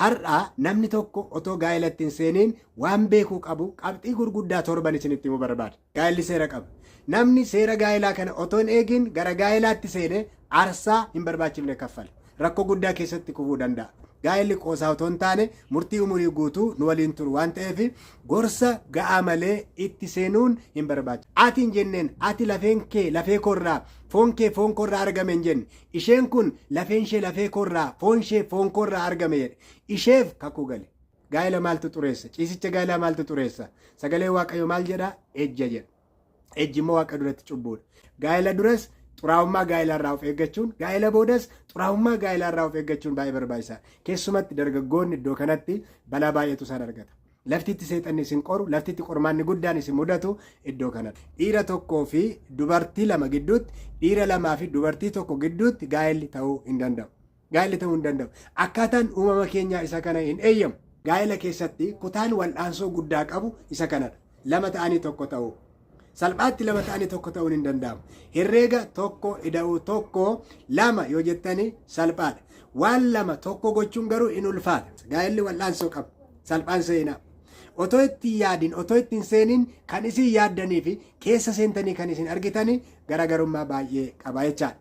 Har'a namni tokko otoo gaa'elatti hin seeniin waan beekuu qabu qabxii gurguddaa torban isinitti himuu barbaada. Gaa'elli seera qaba. Namni seera gaa'elaa kana otoo hin eegin gara gaa'elaatti seene aarsaa hin barbaachifne kaffala. Rakkoo guddaa keessatti kufuu danda'a. Gaa'elli qoosaa otoo hin taane murtii umurii guutuu nu waliin turu waan ta'eef gorsa ga'aa malee itti seenuun hin barbaachisu. Ati hin jenneen ati lafeen kee lafee koorraa foon kee foon koorraa argame hin jenne. Isheen kun lafeen ishee lafee koorraa foon ishee foon koorraa argame jedhe. Isheef kakuu gale. Gaa'ela maaltu xureessa? Ciisicha gaa'elaa maaltu xureessa? Sagalee Waaqayyo maal jedha? Ejja jedha. Ejji immoo Waaqa duratti cubbuudha. Gaa'ela duras xuraa'ummaa gaa'elaa irraa of eeggachuun, gaa'ela boodas xuraa'ummaa gaa'elaa irraa of eeggachuun baay'ee barbaachisaadha. Keessumatti dargaggoonni iddoo kanatti balaa baay'eetu isaan argata. Lafti itti seexanni isin qoru, lafti itti qormaanni guddaan isin mudatu iddoo kanadha. Dhiira tokkoo fi dubartii lama gidduutti, dhiira lamaa fi dubartii tokko gidduutti gaa'elli ta'uu hin danda'u. Gaa'elli ta'uu hin danda'u. Akkaataan uumama keenyaa isa kana hin eeyyamu. Gaa'ela keessatti kutaan wal'aansoo guddaa qabu isa kanadha. Lama ta'anii tokko ta'uu. Salphaatti lama ta'anii tokko ta'uun hin danda'amu. Herreega tokko ida'uu tokko lama yoo jettani salphaadha. Waan lama tokko gochuun garuu in ulfaata. Gaa'elli wal'aansoo qaba. Salphaan seenaa. Otoo itti hin yaadin, otoo itti hin seenin kan isin yaaddanii fi keessa seentanii kan isin argitani garaagarummaa baay'ee qaba jechaadha.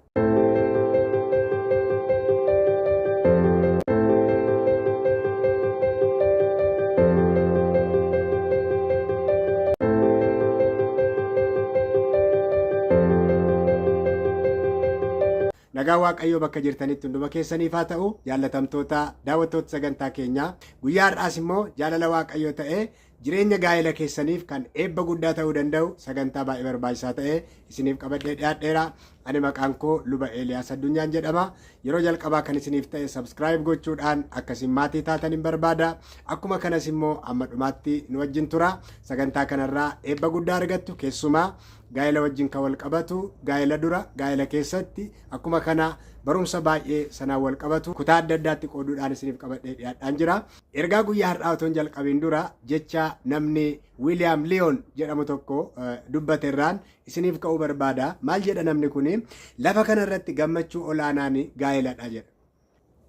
Nagaa Waaqayyoo bakka jirtanitti hunduma keessaniif haa ta'u jaallatamtoota daawwattoota sagantaa keenyaa guyyaa har'aas immoo jaalala Waaqayyoo ta'ee Jireenya gaa'ela keessaniif kan eebba guddaa ta'uu danda'u sagantaa baay'ee barbaachisaa ta'e isiniif qabadhee dhiyaadheera. Ani maqaan koo Luba Eeliyaas Addunyaan jedhama. Yeroo jalqabaa kan isiniif ta'e subscribe gochuudhaan akkasiin maatii taatan hin barbaada. Akkuma kanas immoo amma dhumaatti nu wajjin tura. Sagantaa kanarraa eebba guddaa argattu keessumaa gaa'ela wajjin kan wal qabatu gaa'ela dura gaa'ela keessatti akkuma kana barumsa baay'ee sanaan wal qabatu kutaa adda addaatti qooduudhaan isiniif qabadhee dhiyaadhaan jira. Ergaa guyyaa har'aa otoo hin jalqabiin dura jecha namni Wiiliyaam Liyoon jedhamu tokko dubbate irraan isiniif ka'uu barbaada. Maal jedha namni kuni? Lafa kana irratti gammachuu olaanaan gaa'eladha jedha.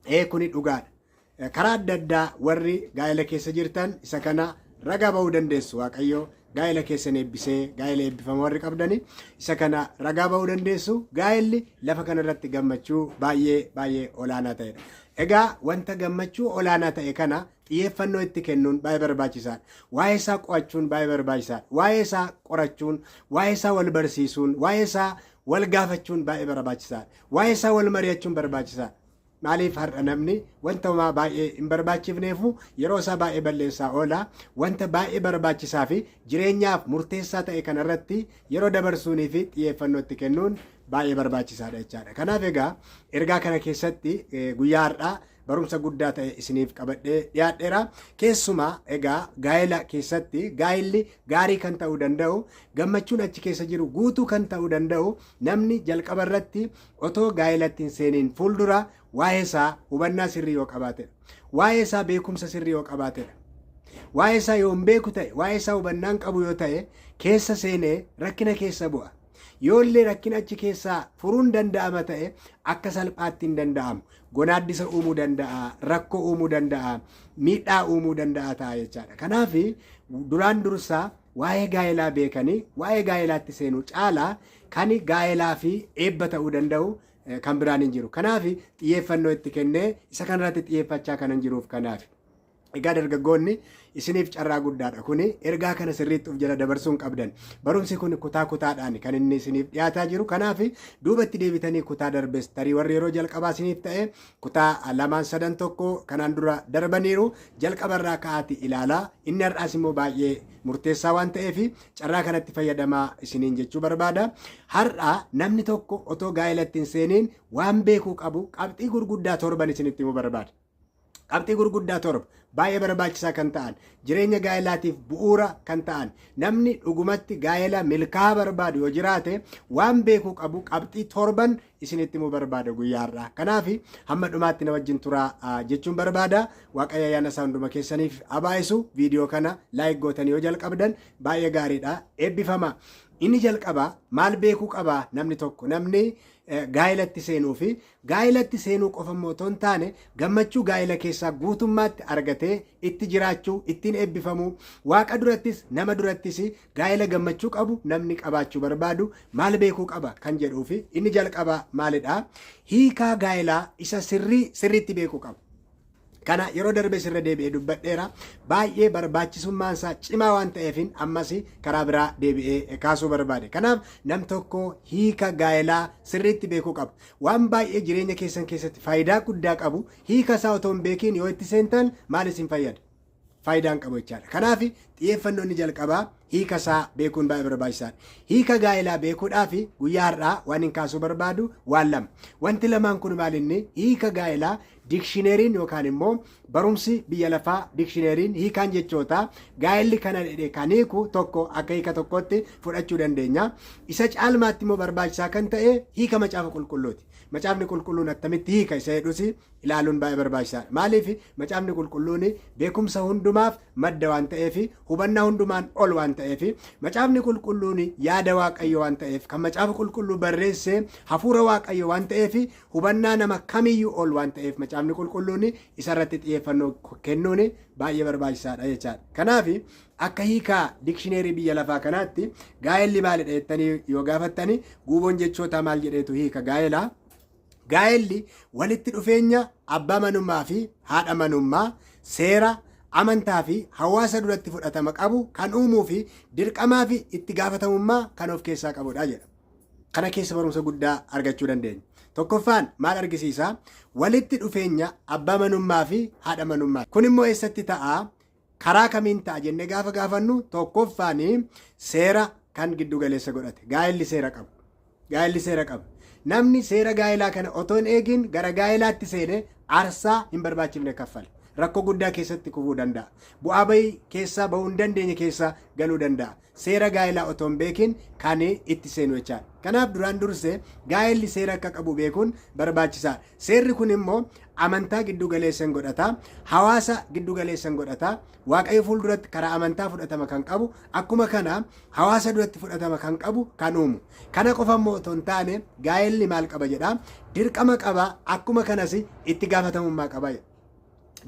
Ee kuni dhugaadha. Karaa adda addaa warri gaa'ela keessa jirtan isa kana ragaa ba'uu dandeessu. Waaqayyo gaa'ela keessan eebbisee gaa'ela eebbifama warri qabdani isa kana ragaa ba'uu dandeessu. Gaa'elli lafa kana irratti gammachuu baay'ee baay'ee olaanaa ta'edha. Egaa wanta gammachuu olaanaa ta'e kana xiyyeeffannoo itti kennuun baay'ee barbaachisaadha. Waa'ee isaa qo'achuun baay'ee barbaachisaadha. Waa'ee isaa qorachuun, waa'ee isaa wal barsiisuun, waa'ee isaa wal gaafachuun baay'ee barbaachisaadha. Waa'ee isaa wal mari'achuun barbaachisaadha. Maaliif har'a namni wanta homaa baay'ee hin barbaachifneefu yeroo isaa baay'ee balleessaa oola. Wanta baay'ee barbaachisaa fi jireenyaaf murteessaa ta'e kanarratti yeroo dabarsuunii fi xiyyeeffannoo itti kennuun baay'ee barbaachisaadha jechaadha. Kanaaf egaa ergaa kana keessatti guyyaa har'aa barumsa guddaa ta'e isiniif qabadhee dhiyaadheera. Keessumaa egaa gaa'ela keessatti gaa'elli gaarii kan ta'uu danda'u gammachuun achi keessa jiru guutuu kan ta'uu danda'u namni jalqaba irratti otoo gaa'elatti hin seeniin fuuldura waa'ee isaa hubannaa sirrii yoo qabaatedha. Waa'ee isaa beekumsa sirrii yoo qabaatedha. Waa'ee isaa yoo hin beeku ta'e, waa'ee isaa hubannaan qabu yoo ta'e, keessa seenee rakkina keessa bu'a. Yoo illee rakkina achi keessaa furuun danda'ama ta'e akka salphaatti hin danda'amu. Gonaaddisa uumuu danda'a, rakkoo uumuu danda'a, miidhaa uumuu danda'a ta'a jechaadha. Kanaaf duraan dursaa waa'ee gaa'elaa beekanii waa'ee gaa'elaatti seenuu caalaa kan gaa'elaa fi eebba ta'uu danda'u kan biraan hin jiru. Kanaaf xiyyeeffannoo itti kennee isa kanarratti xiyyeeffachaa kanan jiruuf kanaaf. Egaa dargaggoonni isiniif carraa guddaadha kuni ergaa kana sirriitti of jala dabarsuu hin qabdan. Barumsi kun kutaa kutaadhaan kan inni isiniif dhiyaataa jiru. Kanaaf duubatti deebitanii kutaa darbes tarii warri yeroo jalqabaa isiniif ta'e kutaa lamaan sadan tokko kanaan dura darbaniiru jalqabarraa ka'aati ilaalaa. Inni har'aas immoo baay'ee murteessaa waan ta'eef carraa kanatti fayyadamaa isiniin jechuu barbaada. Har'a namni tokko otoo gaa'elatti hin seeniin waan beekuu qabu qabxii gurguddaa torban isinitti himuu barbaada. Qabxii gurguddaa torba baay'ee barbaachisaa kan ta'an jireenya gaa'elaatiif bu'uura kan ta'an namni dhugumatti gaa'ela milkaa'aa barbaadu yoo jiraate waan beekuu qabu qabxii torban isinitti himuu barbaada guyyaa har'aa. Kanaaf hamma dhumaatti na wajjin turaa jechuun barbaada. Waaqayyo ayyaana isaa hunduma keessaniif abaa'isu. Viidiyoo kana laayik gootanii yoo jalqabdan baay'ee gaariidha. Eebbifama. Inni jalqabaa maal beekuu qaba namni tokko namni Gaa'elatti seenuu fi gaa'elatti seenuu qofa immoo otoo hin taane gammachuu gaa'ela keessaa guutummaatti argatee itti jiraachuu, ittiin eebbifamuu, Waaqa durattis nama durattis gaa'ela gammachuu qabu namni qabaachuu barbaadu maal beekuu qaba kan jedhuu fi inni jalqabaa maalidha? Hiikaa gaa'elaa isa sirrii sirriitti beekuu qaba. Kana yeroo darbe sirra deebi'ee dubbadheera. Baay'ee barbaachisummaan isaa cimaa waan ta'eefin ammas karaa biraa deebi'ee kaasuu barbaade. Kanaaf nam tokko hiika gaa'elaa sirriitti beekuu qaba. Waan baay'ee jireenya keessan keessatti faayidaa guddaa qabu hiika isaa otoo hin beekiin yoo itti seentan maal isin fayyada? Faayidaa hin qabu jechaadha. Kanaaf xiyyeeffannoo inni jalqabaa hiika isaa beekuun baay'ee barbaachisaadha. Hiika gaa'elaa beekuudhaaf guyyaa har'aa waan hin kaasuu barbaadu waan lama. Wanti lamaan kun maal inni hiika gaa'elaa dikshineeriin yookaan immoo barumsi biyya lafaa dikshineeriin hiikaan jechootaa gaa'elli kana jedhe kan hiiku tokko akka hiika tokkotti fudhachuu dandeenya. Isa caalmaatti immoo barbaachisaa kan ta'e hiika macaafa qulqulluuti. Macaafni qulqulluun attamitti hiika isa jedhus ilaaluun baay'ee barbaachisaadha. Maaliif macaafni qulqulluun beekumsa hundumaaf madda waan ta'eef, hubannaa hundumaan ol waan ta'eef, macaafni qulqulluun yaada waaqayyo waan ta'eef, kan macaafa qulqulluu barreesse hafuura waaqayyo waan ta'eef, hubannaa nama kamiyyuu ol waan ta'eef macaafni qulqulluun isarratti xiyyeeffannoo kennuun baay'ee barbaachisaadha jechaadha. Kanaaf akka hiikaa dikshineerii biyya lafaa kanaatti gaa'elli maalidha jettanii yoo gaafattani guuboon jechootaa maal jedheetu hiika gaa'elaa? Gaa'elli walitti dhufeenya abbaa manummaa fi haadha manummaa seera, amantaa fi hawaasa duratti fudhatama qabu kan uumuu fi dirqamaa fi itti gaafatamummaa kan of keessaa qabudha jedha. Kana keessa barumsa guddaa argachuu dandeenya. Tokkoffaan maal argisiisa? Walitti dhufeenya abbaa manummaa fi haadha manummaa. Kun immoo eessatti ta'a? Karaa kamiin ta'a jennee gaafa gaafannu tokkoffaan seera kan giddu galeessa godhate. Gaa'elli seera qaba. Gaa'elli seera qaba. Namni seera gaa'elaa kana otoo hin eegin gara gaa'elaatti seene aarsaa hin barbaachifne kaffala. Rakkoo guddaa keessatti kufuu danda'a. Bu'aa bahii keessaa bahuu hin dandeenye keessa galuu danda'a. Seera gaa'elaa otoo hin beekin kan itti seenu jechaadha. Kanaaf duraan dursee gaa'elli seera akka qabu beekuun barbaachisaadha. Seerri kun immoo amantaa giddu galeessa hin godhata, hawaasa giddu galeessa hin godhata, Waaqayyo fuulduratti karaa amantaa fudhatama kan qabu, akkuma kana hawaasa duratti fudhatama kan qabu kan uumu. Kana qofa immoo otoo hin taane gaa'elli maal qaba jedha? Dirqama qaba, akkuma kanas itti gaafatamummaa qaba jedha.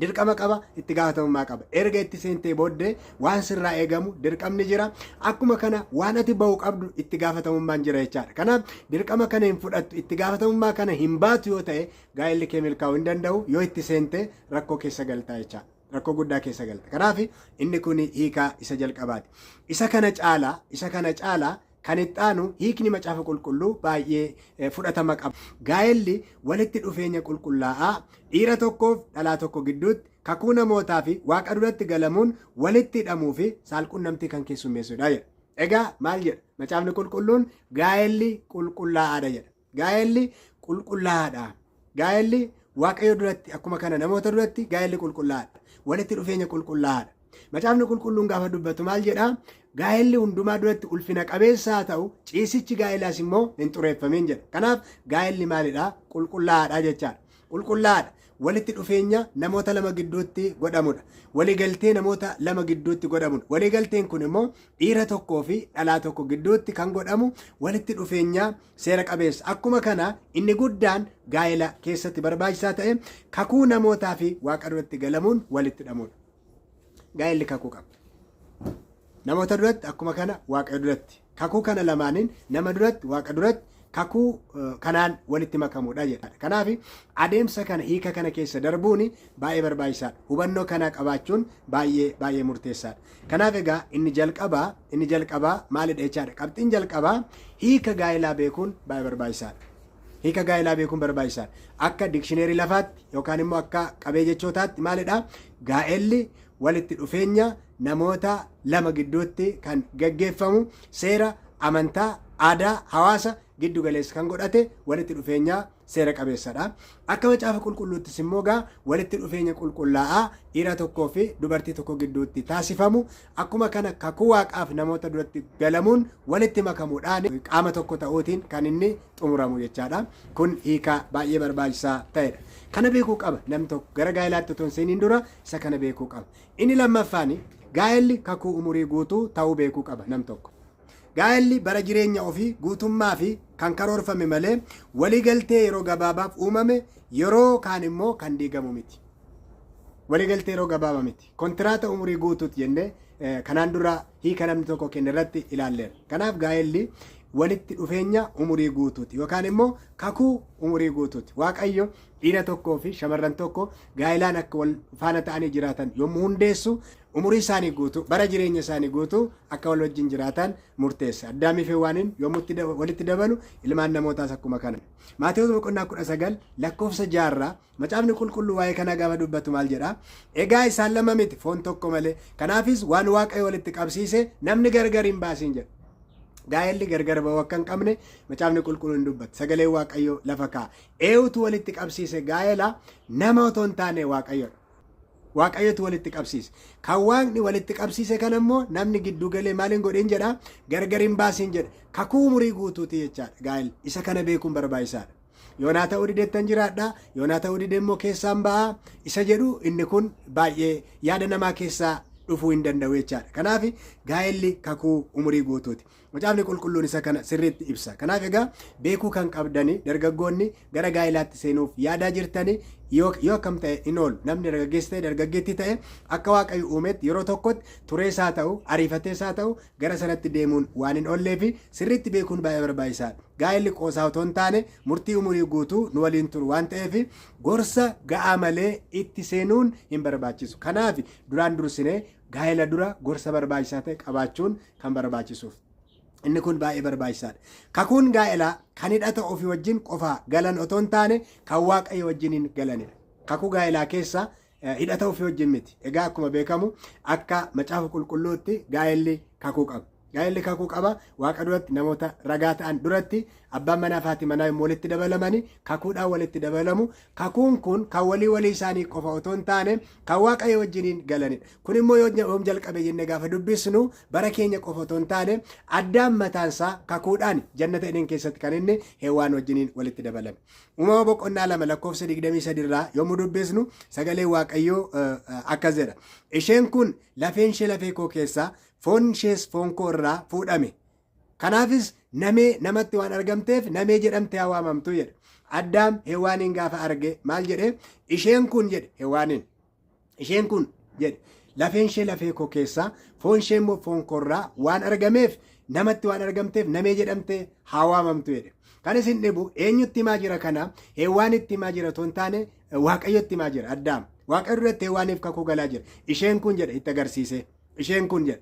Dirqama qaba, itti gaafatamummaa qaba. Erga itti seentee booddee waan sirraa eegamu dirqamni jira. Akkuma kana waan ati ba'u qabdu itti gaafatamummaan jira jechaadha. Kanaaf dirqama kana hin fudhattu, itti gaafatamummaa kana hin baatu yoo ta'e gaa'elli kee milkaa'uu hin danda'u. Yoo itti seente rakkoo keessa galtaa jechaadha. Rakkoo guddaa keessa galta. Kanaaf inni kun hiikaa isa jalqabaati. Isa kana caalaa, isa kana caalaa kan itti aanu hiikni macaafa qulqulluu baay'ee fudhatama qaba. Gaa'elli walitti dhufeenya qulqullaa'aa dhiira tokkoof dhalaa tokko gidduutti kakuu namootaa fi waaqa duratti galamuun walitti hidhamuu fi saalqunnamtii kan keessummeessudha jedha. Egaa maal jedha? Macaafni qulqulluun gaa'elli qulqullaa'aadha jedha. Gaa'elli qulqullaa'aadha. Gaa'elli Waaqayyo duratti akkuma kana namoota duratti gaa'elli qulqullaa'aadha. Walitti dhufeenya qulqullaa'aadha. Macaafni qulqulluun gaafa dubbatu maal jedha? Gaa'elli hundumaa duratti ulfina qabeessa haa ta'u, ciisichi gaa'elaas immoo hin xureeffamin jedha. Kanaaf gaa'elli maalidha? Qulqullaa'aadha jechaadha. Qulqullaa'aadha. Walitti dhufeenya namoota lama gidduutti godhamudha. Waliigaltee namoota lama gidduutti godhamudha. Waliigalteen kun immoo dhiira tokkoo fi dhalaa tokko gidduutti kan godhamu walitti dhufeenya seera qabeessa. Akkuma kana inni guddaan gaa'ela keessatti barbaachisaa ta'e kakuu namootaa fi waaqa duratti galamuun walitti hidhamuudha. Gaa'elli kakuu qaba. Namoota duratti akkuma kana waaqa duratti. Kakuu kana lamaaniin nama duratti waaqa duratti kakuu kanaan walitti makamuudha jedha. Kanaaf adeemsa kana hiika kana keessa darbuun baay'ee barbaachisaadha. Hubannoo kana qabaachuun baay'ee baay'ee murteessaadha. Kanaaf egaa inni jalqabaa inni jalqabaa maalidha jechaadha. Qabxiin jalqabaa hiika gaa'elaa beekuun baay'ee barbaachisaadha. Hiika gaa'elaa beekuun barbaachisaadha. Akka dikshineerii lafaatti yookaan immoo akka qabee jechootaatti maalidha? Gaa'elli walitti dhufeenya namoota lama gidduutti kan gaggeeffamu seera, amantaa, aadaa, hawaasa giddu galeessa kan godhate walitti dhufeenya seera qabeessadha. Akka macaafa qulqulluuttis immoo gaa walitti dhufeenya qulqullaa'aa dhiira tokkoo fi dubartii tokko gidduutti taasifamu akkuma kana kakuu waaqaaf namoota duratti galamuun walitti makamuudhaan qaama tokko ta'uutiin kan inni xumuramu jechaadha. Kun hiika baay'ee barbaachisaa ta'edha. Kana beekuu qaba namni tokko gara gaa'elaatti otoo hin seeniin dura isa kana beekuu qaba. Inni lammaffaan gaa'elli kakuu umurii guutuu ta'uu beekuu qaba nam tokko. Gaa'elli bara jireenya ofii guutummaa fi kan karoorfame malee waliigaltee yeroo gabaabaaf uumame yeroo kaan immoo kan diigamu miti. Waliigaltee yeroo gabaabaa miti. Kontiraata umurii guutuuti jennee kanaan dura hiika namni tokko kenne irratti ilaalleera. Kanaaf gaa'elli walitti dhufeenya umurii guutuuti yookaan immoo kakuu umurii guutuuti. Waaqayyo dhiira tokkoo fi shamarran tokko gaa'ilaan akka wal faana ta'anii jiraatan yommuu hundeessu, umurii isaanii guutuu, bara jireenya isaanii guutuu akka wal wajjin jiraatan murteessa. Addaamii fi Hewaaniin yommuu walitti dabalu, ilmaan namootaas akkuma kana. Maatewos boqonnaa 19 lakkoofsa 6rraa Macaafni Qulqulluu waa'ee kanaa gaafa dubbatu maal jedha? "Egaa isaan lama miti, foon tokko malee. Kanaafis waan Waaqayyo walitti qabsiise namni gargar hin baasiin" jedha. Gaa'elli gargar ba'uu akka hin qabne Macaafni Qulqulluun hin dubbata. Sagaleen Waaqayyoo lafa kaa'a. Eenyutu walitti qabsiise gaa'ela? Nama otoo hin taane Waaqayyoodha. Waaqayyotu walitti qabsiise. Kan Waaqni walitti qabsiise kana immoo namni gidduu galee maal hin godhin jedha? Gargar hin baasiin jedha. Kakuu umurii guutuuti jechaadha gaa'elli. Isa kana beekuun barbaachisaadha. Yoonaa ta'uu didettan jiraadha, yoonaa ta'uu dide immoo keessaan ba'aa isa jedhu, inni kun baay'ee yaada namaa keessaa dhufuu hin danda'u jechaadha. Kanaaf gaa'elli kakuu umurii guutuuti. Macaafni Qulqulluun isa kana sirriitti ibsa. Kanaaf egaa beekuu kan qabdani, dargaggoonni gara gaa'ilaatti seenuuf yaadaa jirtani, yoo akkam ta'e hin oolu. Namni dargaggeessi ta'e dargaggeettii ta'e akka Waaqayyo uumetti yeroo tokkotti turees haa ta'u, ariifatees haa ta'u, gara sanatti deemuun waan hin oollee fi sirriitti beekuun baay'ee barbaachisaadha. Gaa'elli qoosaa otoo hin taane murtii umurii guutuu nu waliin turu waan ta'eef, gorsa ga'aa malee itti seenuun hin barbaachisu. Kanaaf duraan dursinee gaa'ela dura gorsa barbaachisaa ta'e qabaachuun kan barbaachisuuf. Inni kun baay'ee barbaachisaadha. Kakuun gaa'elaa kan hidhata ofii wajjin qofaa galan otoo hin taane kan Waaqayyo wajjiniin galanidha. Kakuu gaa'elaa keessa hidhata ofii wajjin miti. Egaa akkuma beekamu akka Macaafa Qulqulluutti gaa'elli kakuu qaba. Gaa'elli kakuu qaba. Waaqa duratti, namoota ragaa ta'an duratti, abbaan manaa fi haati manaa yommuu walitti dabalamani kakuudhaan walitti dabalamu. Kakuun kun kan walii walii isaanii qofa otoo hin taane kan Waaqayyo wajjiniin galanidha. Kun immoo yoom jalqabe jennee gaafa dubbisnu, bara keenya qofa otoo hin taane Addaam mataansaa kakuudhaan jannata Eden keessatti kan inni Hewaan wajjiniin walitti dabalame. Uumama boqonnaa 2 lakkoofsa 23 irraa yommuu dubbisnu sagalee Waaqayyoo akkas jedha. "Isheen kun lafeen ishee lafee koo keessaa, foon ishees foon koo irraa fuudhame. Kanaafis namee namatti waan argamteef namee jedhamtee haa waamamtu" jedha. Addaam Hewaaniin gaafa arge maal jedhe? "Isheen kun" jedhe Hewaaniin. "Isheen kun" jedhe, "lafeen ishee lafee koo keessaa, foon ishee immoo foon koo irraa waan argameef, namatti waan argamteef namee jedhamtee haa waamamtu" jedhe. Kan isin dhibu, eenyutti himaa jira kana? Hewaanitti himaa jira otoo hin taane Waaqayyotti himaa jira Addaam. Waaqayyo duratti Hewaaniif kakuu galaa jira. "Isheen kun" jedhe itti agarsiise. "Isheen kun" jedhe,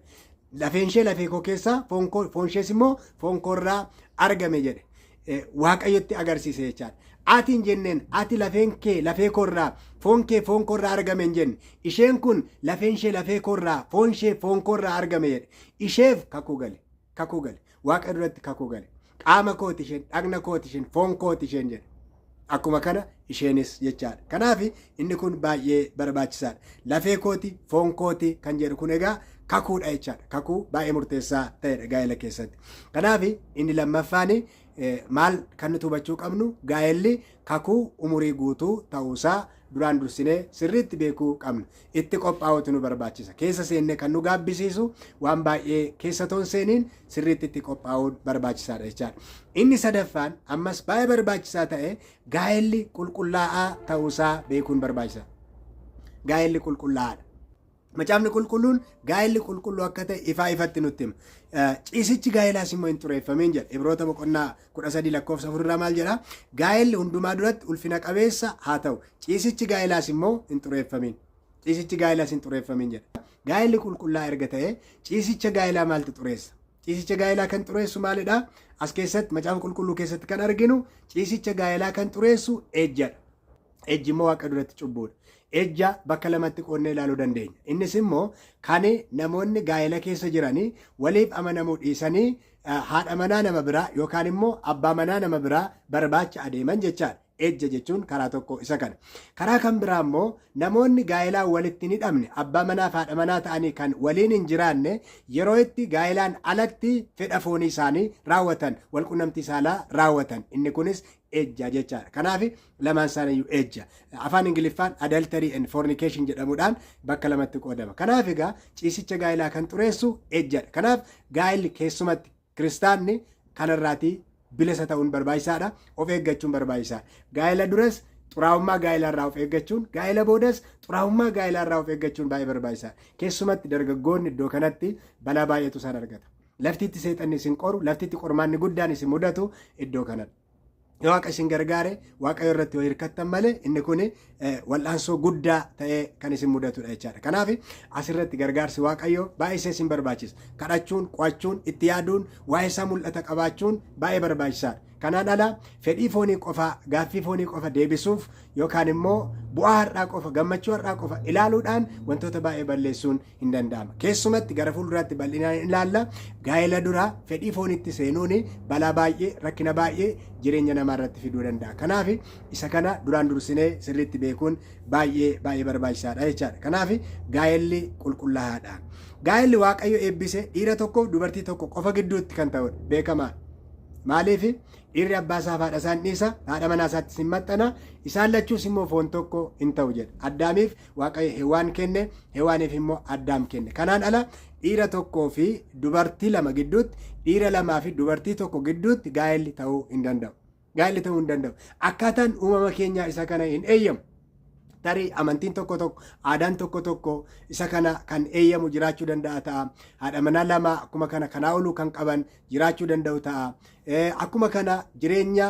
"lafeen ishee lafee koo keessaa, foon ishees immoo foon koo irraa argame" jedhe. Waaqayyotti agarsiise jechaadha. Ati hin jenneen, "Ati lafeen kee lafee koo irraa, foon kee foon koo irraa argame" hin jenne. "Isheen kun lafeen ishee lafee koo irraa, foon ishee foon koo irraa argame" jedhe. Isheef kakuu gale. Kakuu gale. Waaqa duratti kakuu gale. "Qaama kooti isheen, dhagna kooti isheen, foon kooti isheen" jedhe. Akkuma kana isheenis jechaadha. Kanaaf inni kun baay'ee barbaachisaadha. "Lafee kooti, foon kooti" kan jedhu kun egaa kakuudha jechaadha. Kakuu baay'ee murteessaa ta'edha gaa'ela keessatti. Kanaaf inni lammaffaan maal kan nuti hubachuu qabnu? Gaa'elli kakuu umurii guutuu ta'uusaa duraan dursinee sirriitti beekuu qabna. Itti qophaa'uutu nu barbaachisa. Keessa seennee kan nu gaabbisiisu waan baay'ee keessa toon seeniin sirriitti itti qophaa'uun barbaachisaadha jechaadha. Inni sadaffaan ammas baay'ee barbaachisaa ta'e, gaa'elli qulqullaa'aa ta'uusaa beekuun barbaachisaadha. Gaa'elli qulqullaa'aadha. Macaafni Qulqulluun gaa'elli qulqulluu akka ta'e ifaa ifatti nutti hima. "Ciisichi gaa'elaas immoo hin xureeffamiin" jedha. Ibroota boqonnaa 13 lakkoofsa 4 irraa maal jedha? "Gaa'elli hundumaa duratti ulfina qabeessa haa ta'u. Ciisichi gaa'elaas immoo hin xureeffamiin. Ciisichi gaa'elaas hin xureeffamiin" jedha. Gaa'elli qulqullaa erga ta'e, ciisicha gaa'elaa maaltu xureessa? Ciisicha gaa'elaa kan xureessu maalidha? As keessatti, Macaafa Qulqulluu keessatti kan arginu, ciisicha gaa'elaa kan xureessu ejjadha. Ejji immoo Waaqa duratti cubbuudha. Ejja bakka lamatti qoodnee ilaaluu dandeenya. Innis immoo kan namoonni gaa'ela keessa jiranii waliif amanamuu dhiisanii haadha manaa nama biraa yookaan immoo abbaa manaa nama biraa barbaacha adeeman jechaadha. Ejja jechuun karaa tokko isa kana. Karaa kan biraa immoo namoonni gaa'elaan walitti hin hidhamne, abbaa manaa fi haadha manaa ta'anii kan waliin hin jiraanne, yeroo itti gaa'elaan alatti fedha foonii isaanii raawwatan, walqunnamtii saalaa raawwatan, inni kunis ejja jechaadha. Kanaaf lamaan isaaniiyyuu ejja. Afaan Ingiliffaan adultery and fornication jedhamuudhaan bakka lamatti qoodama. Kanaaf egaa ciisicha gaa'elaa kan xureessu ejjadha. Kanaaf gaa'elli, keessumatti kiristaanni, kanarraatii bilisa ta'uun barbaachisaadha. Of eeggachuun barbaachisaadha. Gaa'ela duras xuraa'ummaa gaa'ela irraa of eeggachuun, gaa'ela boodas xuraa'ummaa gaa'ela irraa of eeggachuun baay'ee barbaachisaadha. Keessumatti dargaggoonni iddoo kanatti balaa baay'eetu isaan argata. Laftitti seexanni isin qoru, laftitti qormaanni guddaan isin mudatu iddoo kanadha. Yoo Waaqa isin gargaare, Waaqayyo irratti yoo hirkattan malee, inni kun wal'aansoo guddaa ta'ee kan isin mudatudha jechaadha. Kanaaf asirratti gargaarsi Waaqayyoo baay'isee isin barbaachisa. Kadhachuun, qo'achuun, itti yaaduun, waa'ee isaa mul'ata qabaachuun baay'ee barbaachisaadha. Kanaan ala fedhii foonii qofa, gaaffii foonii qofa deebisuuf yookaan immoo bu'aa har'aa qofa, gammachuu har'aa qofa ilaaluudhaan wantoota baay'ee balleessuun hin danda'ama. Keessumatti gara fuulduraatti bal'inaan ilaalla. Gaa'ela dura fedhii foonitti seenuun balaa baay'ee, rakkina baay'ee jireenya namaa irratti fiduu danda'a. Kanaaf isa kana duraan dursinee sirriitti beekuun baay'ee baay'ee barbaachisaadha jechaadha. Kanaaf gaa'elli qulqullaa'aadha. Gaa'elli Waaqayyo eebbise dhiira tokkoof dubartii tokko qofa gidduutti kan ta'udha. Beekamaadha. Maaliif? Dhiirri abbaa isaa fi haadha isaa hin dhiisa, haadha manaa isaattis hin maxxana, isaan lachuus immoo foon tokko hin ta'u jedha. Addaamiif Waaqayyo Hewaan kenne, Hewaaniif immoo Addaam kenne. Kanaan ala dhiira tokkoo fi dubartii lama gidduutti, dhiira lamaa fi dubartii tokko gidduutti gaa'elli ta'uu hin danda'u. Gaa'elli ta'uu hin danda'u. Akkaataan uumama keenyaa isa kana hin eeyyamu. Tarii amantiin tokko tokko, aadaan tokko tokko isa kana kan eeyyamu jiraachuu danda'a ta'a. Haadha manaa lama akkuma kana kanaa oluu kan qaban jiraachuu danda'u ta'a. Akkuma kana jireenya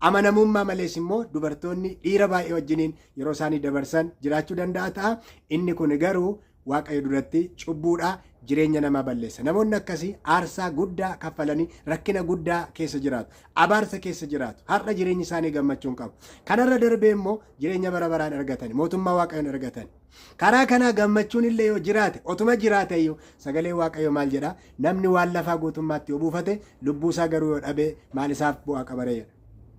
amanamummaa malees immoo dubartoonni dhiira baay'ee wajjiniin yeroo isaanii dabarsan jiraachuu danda'a ta'a. Inni kun garuu Waaqayyo duratti cubbuudha, jireenya namaa balleessa. Namoonni akkasii aarsaa guddaa kaffalanii rakkina guddaa keessa jiraatu. Abaarsa keessa jiraatu. Har'a jireenyi isaanii gammachuu hin qabu. Kanarra darbee immoo jireenya bara baraan argatani. Mootummaa Waaqayyoon argatani. Karaa kanaa gammachuun illee yoo jiraate, otuma jiraate iyyuu, sagalee Waaqayyo maal jedha? Namni waan lafaa guutummaatti yoo buufate, lubbuu isaa garuu yoo dhabe, maal isaaf bu'aa qabaree jedha.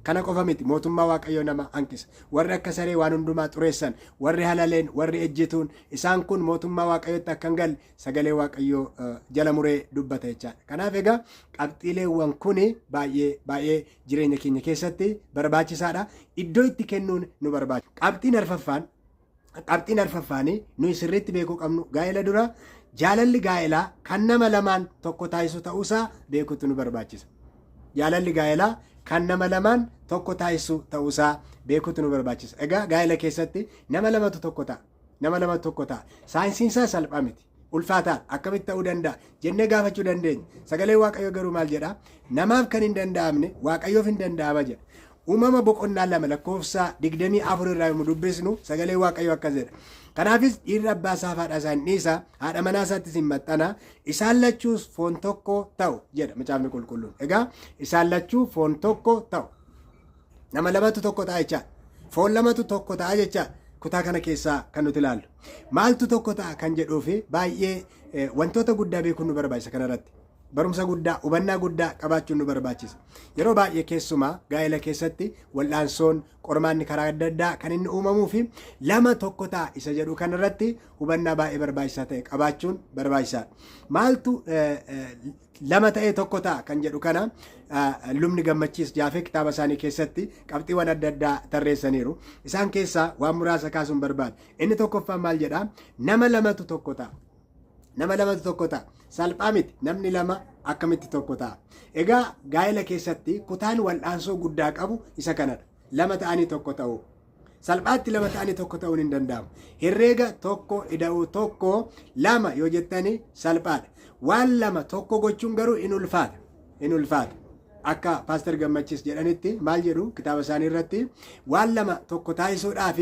Kana qofa miti, mootummaa Waaqayyoo nama hanqisa. Warri akka saree waan hundumaa xureessan, warri halaleen, warri ejjituun, isaan kun mootummaa Waaqayyootti akka hin galle sagalee Waaqayyoo jala muree dubbata jechaadha. Kanaaf egaa qabxiileewwan kun baay'ee baay'ee jireenya keenya keessatti barbaachisaadha. Iddoo itti kennuun nu barbaachisa. Qabxiin arfaffaanii nuyi sirriitti beekuu qabnu, gaa'ela dura jaalalli gaa'elaa kan nama lamaan tokko taasisu ta'uusaa beekuutu nu barbaachisa. Jaalalli gaa'elaa kan nama lamaan tokko taasisu ta'uusaa beekuutu nu barbaachisa. Egaa gaa'ela keessatti nama lamatu tokko ta'a. Nama lamatu tokko ta'a. Saayinsiin isaa salphaa miti. Ulfaataadha. Akkamitti ta'uu danda'a jennee gaafachuu dandeenya. Sagaleen Waaqayyoo garuu maal jedha? Namaaf kan hin danda'amne Waaqayyoof hin danda'ama jedha. Uumama boqonnaa 2 lakkoofsa 24 irraa yommuu dubbisnu sagalee Waaqayyoo akkas jedha. Kanaafis dhiirri abbaa isaa fi haadha isaa hin dhiisa, haadha manaa isaattis hin maxxana, isaan lachuus foon tokko ta'u jedha Macaafni Qulqulluun. Egaa isaan lachuu foon tokko ta'u. Nama lamatu tokko ta'a jechaadha. Foon lamatu tokko ta'a jechaadha. Kutaa kana keessaa kan nuti ilaallu. Maaltu tokko ta'a kan jedhuu fi baay'ee wantoota guddaa beekuun nu barbaachisa kanarratti. Barumsa guddaa, hubannaa guddaa qabaachuun nu barbaachisa. Yeroo baay'ee keessumaa gaa'ela keessatti wal'aansoon, qormaanni karaa adda addaa kan inni uumamuu fi lama tokko ta'a isa jedhu kanarratti hubannaa baay'ee barbaachisaa ta'e qabaachuun barbaachisaadha. Maaltu lama ta'ee tokko ta'a kan jedhu kana Lubni Gammachiis Jaafee kitaaba isaanii keessatti qabxiiwwan adda addaa tarreessaniiru. Isaan keessaa waan muraasa kaasuun barbaada. Inni tokkoffaan maal jedhaa? Nama lamatu tokko ta'a. Nama lamatu tokko ta'a. Salphaa miti. Namni lama akkamitti tokko ta'a? Egaa gaa'ela keessatti kutaan wal'aansoo guddaa qabu isa kanadha. Lama ta'anii tokko ta'uu. Salphaatti lama ta'anii tokko ta'uun hin danda'amu. Herreega tokko ida'uu tokko lama yoo jettani salphaadha. Waan lama tokko gochuun garuu in ulfaata. In ulfaata. Akka Paaster Gammachiis jedhanitti, maal jedhu kitaaba isaanii irratti, waan lama tokko taasisuudhaaf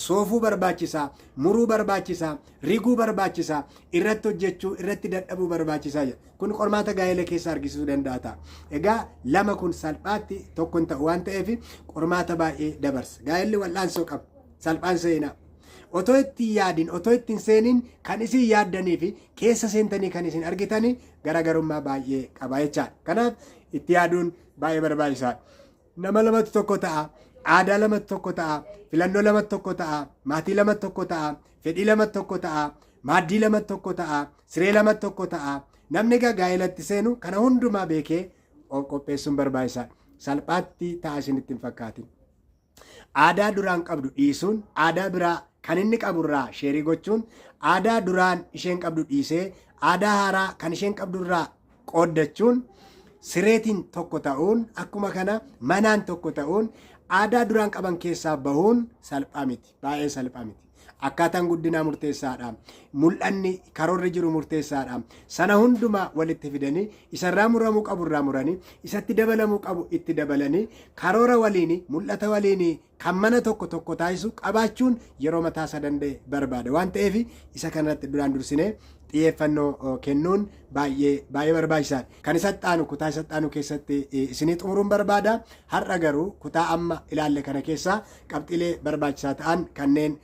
soofuu barbaachisaa, muruu barbaachisaa, riguu barbaachisaa, irratti hojjechuu, irratti dadhabuu barbaachisaa jedha. Kun qormaata gaa'ela keessa argisiisuu danda'a ta'a. Egaa lama kun salphaatti tokko hin ta'u waan ta'eef qormaata baay'ee dabarsa. Gaa'elli wal'aansoo qaba. Salphaan seenaa. Otoo itti hin yaadin, otoo itti hin seeniin kan isin yaaddanii fi keessa seentanii kan isin argitanii garaagarummaa baay'ee qaba jechaadha. Kanaaf itti yaaduun baay'ee barbaachisaadha. Nama lamatu tokko ta'a, aadaa lamatu tokko ta'a, filannoo lamatu tokko ta'a, maatii lamatu tokko ta'a, fedhii lamatu tokko ta'a, maaddii lamatu tokko ta'a, siree lamatu tokko ta'a. Namni egaa gaa'elatti seenu kana hundumaa beekee of qopheessuun barbaachisaadha. Salphaatti ta'a isinitti hin fakkaatin. Aadaa duraan qabdu dhiisuun, aadaa biraa kan inni qaburraa sheerii gochuun, aadaa duraan isheen qabdu dhiisee, aadaa haaraa kan isheen qabdurraa qooddachuun, Sireetiin tokko ta'uun, akkuma kana manaan tokko ta'uun, aadaa duraan qaban keessaa bahuun salphaa miti. Baay'ee salphaa miti. Akkaataan guddinaa murteessaadha. Mul'anni karoorri jiru murteessaadha. Sana hundumaa walitti fidanii, isarraa muramuu qabu irraa muranii, isatti dabalamuu qabu itti dabalanii, karoora waliin, mul'ata waliin kan mana tokko tokko taasisu qabaachuun yeroo mataa isaa danda'e barbaada. Waan ta'eef isa kanatti duraan dursinee xiyyeeffannoo kennuun baay'ee baay'ee barbaachisaadha. Kan isatti aanu kutaa isatti aanu keessatti isinii xumuruun barbaada. Har'a garuu kutaa amma ilaalle kana keessaa qabxiilee barbaachisaa ta'an kanneen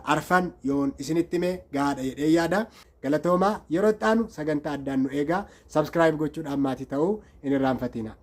arfan yoon isinitti hime gahaadha jedhee yaada. Galatoomaa, yeroo itti aanu sagantaa addaan nu eegaa. Subscribe gochuudhaan maatii ta'uu hin irraanfatina.